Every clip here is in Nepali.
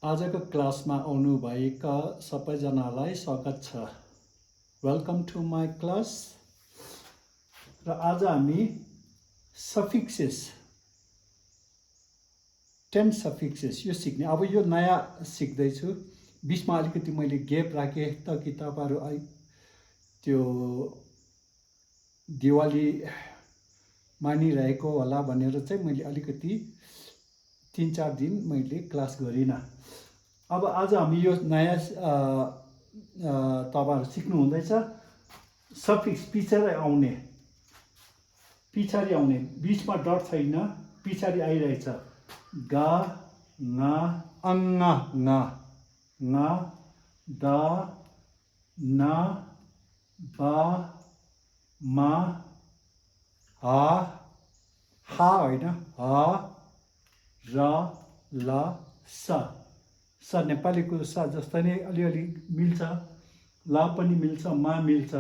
आजको क्लासमा आउनुभएका सबैजनालाई स्वागत छ। Welcome to my class. र आज हामी सफिक्सेस 10 सफिक्सेस यो सिक्ने। अब यो नयाँ सिक्दैछु, बिचमा अलिकति मैले ग्याप राखेँ त कि तपाईँहरू त्यो दिवाली मानिरहेको होला भनेर चाहिँ मैले अलिकति 3-4 दिन मैले क्लास गरिनँ। अब आज हामी यो नयाँ तपाईँहरू सिक्नु हुँदैछ सफिक्स पछाडि आउने बिचमा डट छैन, पछाडि आइरहेछ गा ङ अङ ङ द न बा मा हा होइन ह र ल स नेपालीको स जस्तै नै अलिअलि मिल्छ, ला पनि मिल्छ, मा मिल्छ।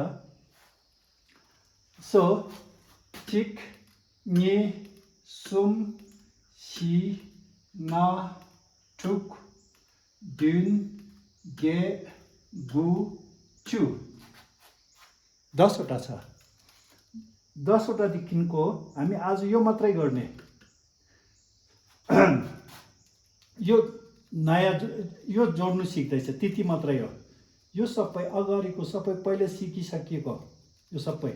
सो चिक ङे सुम सी ना टुक दुन गे गु चु 10वटा छ। 10वटादेखिको हामी आज यो मात्रै गर्ने। यो नयाँ यो जोड्नु सिक्दैछ, त्यति मात्रै हो। यो सबै अगाडिको सबै पहिले सिकिसकिएको यो सबै।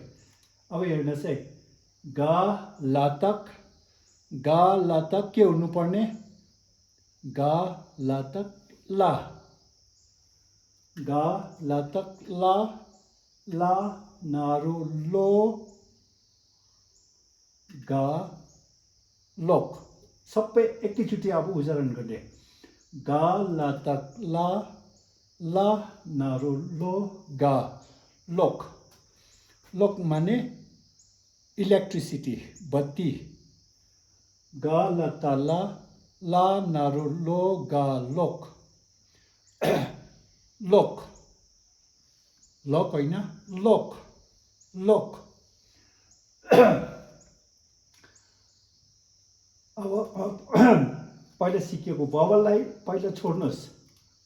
अब हेर्नुहोस् है, ग लातक के हुनुपर्ने? ग लातक ला, ग लातक ला, ला नारु लो, ग लोक। सबै एकैचोटि अब उच्चारण गर्ने। ग लातक ला, ला नारु लो, ग लोक। लोक माने इलेक्ट्रिसिटी, बत्ती। ग लता ला, ला नारु लो, ग लोक। लोक लोक होइन, लोक लोक। अब पहिला सिकेको बबललाई पहिला छोड्नुहोस्,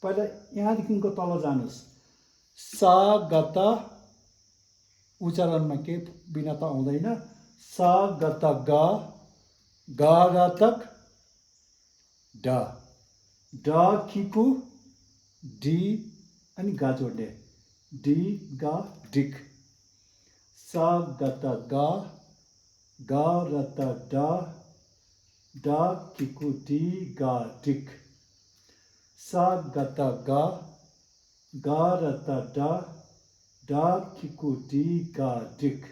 पहिला यहाँदेखिको तल जानुहोस्। सा गत उच्चारणमा के बिना त आउँदैन। सा गत ग रतक ड, ड किकु डी अनि गा जोड्ने, डी गा डिक। सा गत ग रत ड, ड किकु डी गा डिक। सा गत ग रत ड, ड किकु डी गा डिक।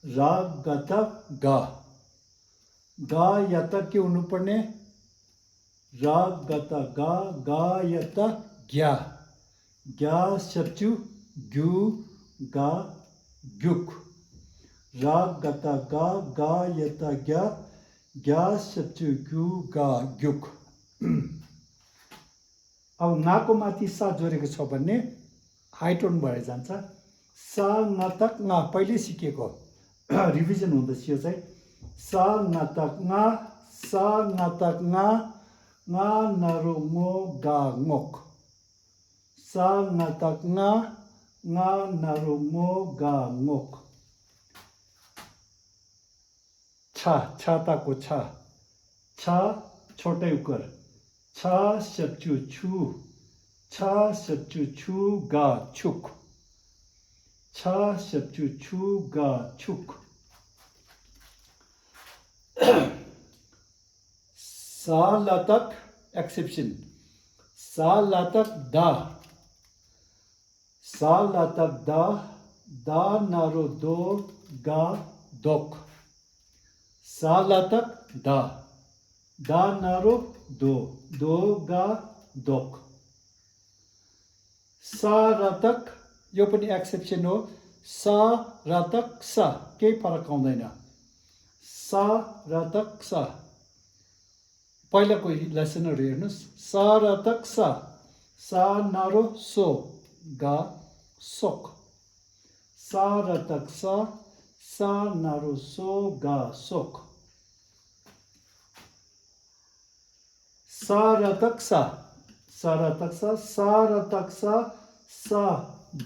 रा गत ग यत के हुनुपर्ने? रा गत ग यत ग्या, ग्या सप्चु ग्यु गा ग्युक। रा गत ग यत ग्या, ग्या सप्चु ग्यु गा ग्युक। अब नाको माथि सा जोडेको छ भने हाइटोन भएर जान्छ। सा नतक न पहिले सिकेको रिभिजन हुँदैछ यो चाहिँ। सा नतक न, सा नतक न नरु मो गा ngok। सा नतक न नरु मो गा ngok। छाताको छ छोटै उकर, छ सप्चु छु, छ सप्चु छु गा छुक, छ सप्चु छु गा छुक। सा लतक एक्सेप्सन, सा लतक द, सा लतक द नारो दो गा दोक। सा लतक द नारो दो गा दोक। सा रतक यो पनि एक्सेप्सन हो। सा रतक सा केही फरक आउँदैन। सा रतक सा पहिलाको लेसनहरू हेर्नुहोस्। सा रतक सा नारो सो गा सोक। सा रतक सा नारो सो गा सोक। सारतक सा सारतक सा सा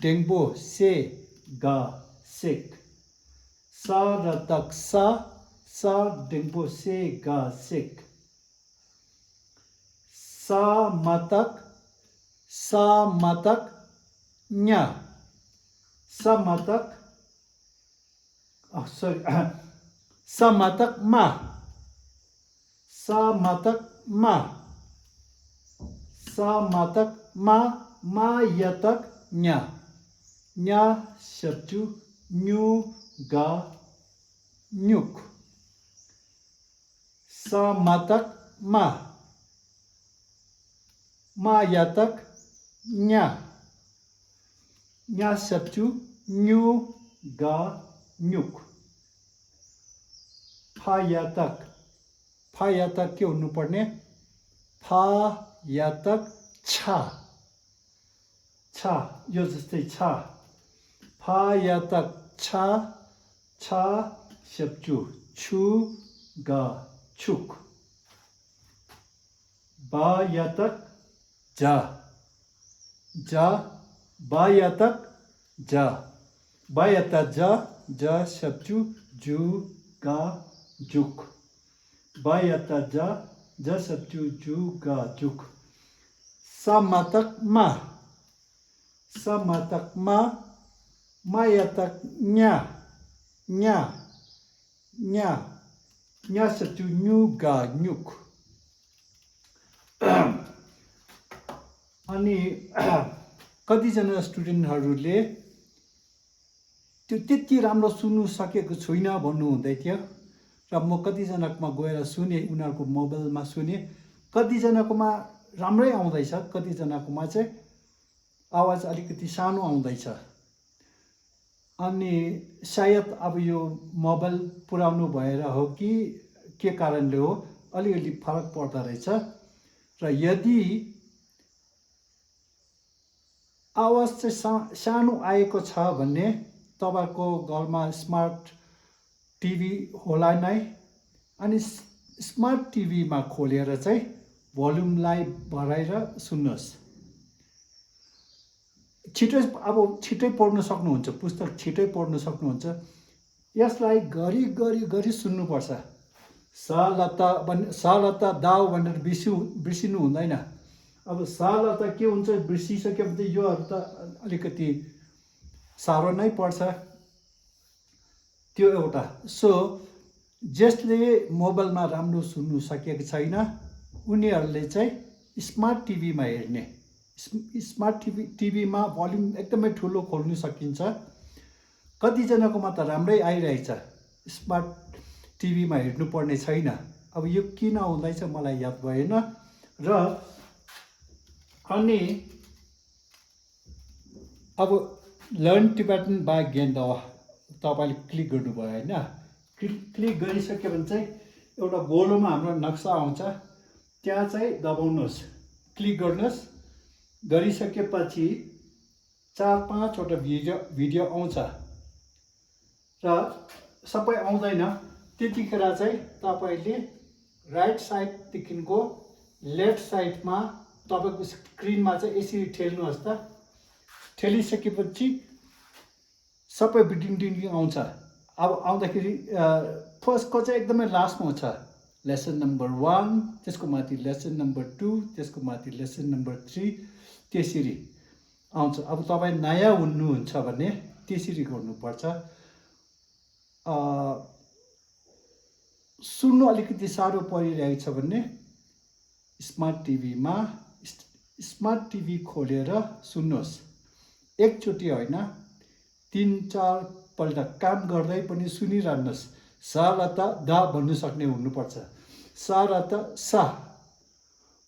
डेंगबो से गा सिक सारतक सा डेंगबो से गा सिक सा मतक nya sa matak sorry sa matak ma sa matak ma ma yatak nya sabju nyu ga nyuk sa matak ma yatak nya sabju nyu ga nyuk फा यातक के हुनुपर्ने फा यातक छा यो जस्तै छा फा यातक छा शब्दु छु गा छुक बा यातक जा बा यातक जा शब्दु जु गा जुक बायता जा शब्दु जु गा जुक समातक मा यातक nya शब्दु न्यु गा न्युक अनि कतिजना स्टुडेन्टहरूले त्यो त्यति राम्रो सुन्नु सकेको छुइनँ भन्नु हुँदै थियो र म कतिजनाकोमा गएर सुने उनीहरूको मोबाइलमा सुने कतिजनाकोमा राम्रै आउँदैछ कतिजनाकोमा चाहिँ आवाज अलिकति सानो आउँदैछ अनि सायद अब यो मोबाइल पुराउनु भएर हो कि के कारणले हो अलिअलि फरक पर्दो रहेछ र यदि आवाज चाहिँ सानो आएको छ भने तपाईको घरमा स्मार्ट टिभी होला नै अनि स्मार्ट टिभीमा खोलेर चाहिँ भोल्युमलाई बढाएर सुन्नुहोस् छिटै पढ्न सक्नुहुन्छ पुस्तक छिटै पढ्न सक्नुहुन्छ यसलाई गरी सुन्नुपर्छ सालता दाउ भनेर बिर्सिनु हुँदैन अब सालता के हुन्छ बिर्सिसकेपछि योहरू त अलिकति साह्रो नै पर्छ त्यो एउटा सो जसले मोबाइलमा राम्रो सुन्नु सकेको छैन उनीहरूले चाहिँ स्मार्ट टिभीमा हेर्ने स्मार्ट टिभीमा भोल्युम एकदमै ठुलो खोल्नु सकिन्छ कतिजनाकोमा त राम्रै आइरहेछ स्मार्ट टिभीमा हेर्नुपर्ने छैन अब यो किन हुँदैछ मलाई याद भएन र अनि अब लर्न टिबेटन बाई गेन्डवा तपाईँले क्लिक गर्नुभयो होइन क्लिक गरिसक्यो भने चाहिँ एउटा गोलोमा हाम्रो नक्सा आउँछ त्यहाँ चाहिँ दबाउनुहोस् क्लिक गर्नुहोस् गरिसकेपछि 4-5 वटा भिडियो आउँछ र सबै आउँदैन त्यतिखेर चाहिँ तपाईँले राइट साइडदेखिको लेफ्ट साइडमा तपाईँको स्क्रिनमा चाहिँ यसरी ठेल्नुहोस् त ठेलिसकेपछि सबै भिडियो आउँछ अब आउँदाखेरि फर्स्टको चाहिँ एकदमै लास्टमा छ लेसन नम्बर 1 त्यसको माथि लेसन नम्बर 2 त्यसको माथि लेसन नम्बर 3 त्यसरी आउँछ अब तपाईँ नयाँ हुनुहुन्छ भने त्यसरी गर्नुपर्छ सुन्नु अलिकति साह्रो परिरहेको छ भने स्मार्ट टिभी खोलेर सुन्नुहोस् एकचोटि होइन 3-4 पल्ट काम गर्दै पनि सुनिरहनुहोस् सा र त दा भन्नु सक्ने हुनुपर्छ सा र त सा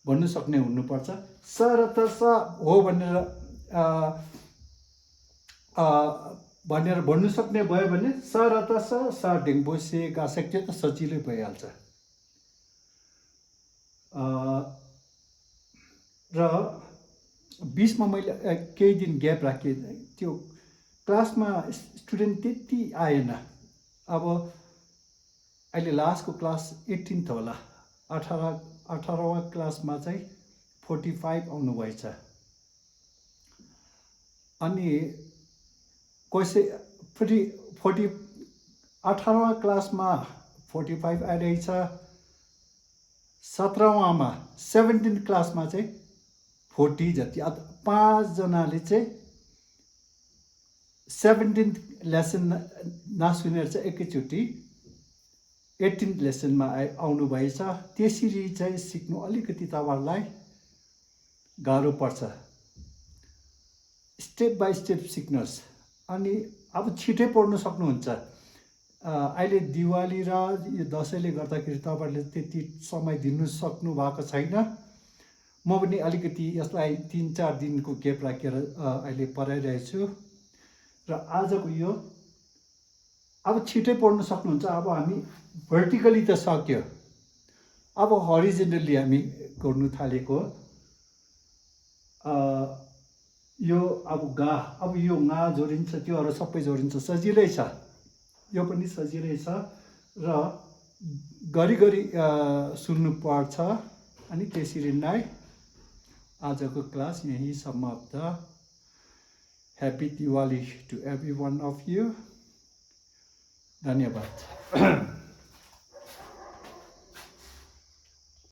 भन्नु सक्ने हुनुपर्छ सा र त सा हो भनेर भन्नु सक्ने भयो भने सा र त सा ढेङ्बो से गासेक त्यो त सजिलै भइहाल्छ र बिचमा मैले केही दिन ग्याप राखेँ त्यो क्लासमा स्टुडेन्ट त्यति आएन अब अहिले लास्टको क्लास 18th होला 18औं क्लासमा चाहिँ 45 आउनुभएछ। अनि कसै फेरि 18औं क्लासमा 45 आइरहेछ, 17औंमा 17 क्लासमा चाहिँ 40 जति। 5 जनाले चाहिँ 17th लेसन नसुनेर चाहिँ एकैचोटि 18th लेसनमा आउनुभएछ। त्यसरी चाहिँ सिक्नु अलिकति तपाईँहरूलाई गाह्रो पर्छ, स्टेप बाई स्टेप सिक्नुहोस्। अनि अब छिटै पढ्नु सक्नुहुन्छ। अहिले दिवाली र यो दसैँले गर्दाखेरि तपाईँहरूले त्यति समय दिनु सक्नु भएको छैन। म पनि अलिकति यसलाई 3-4 दिनको ग्याप राखेर अहिले पढाइरहेको छु। र आजको यो अब छिटै पढ्नु सक्नुहुन्छ। अब हामी भर्टिकली त सक्यो, अब हरिजेन्टली हामी गर्नु थालेको। यो अब अब यो गा जोडिन्छ, त्योहरू सबै जोडिन्छ, सजिलै छ, यो पनि सजिलै छ। र घरिघरि सुन्नु पर्छ। अनि त्यसरी नै आजको क्लास यहीँ समाप्त। Happy Diwali to every one of you. धन्यवाद।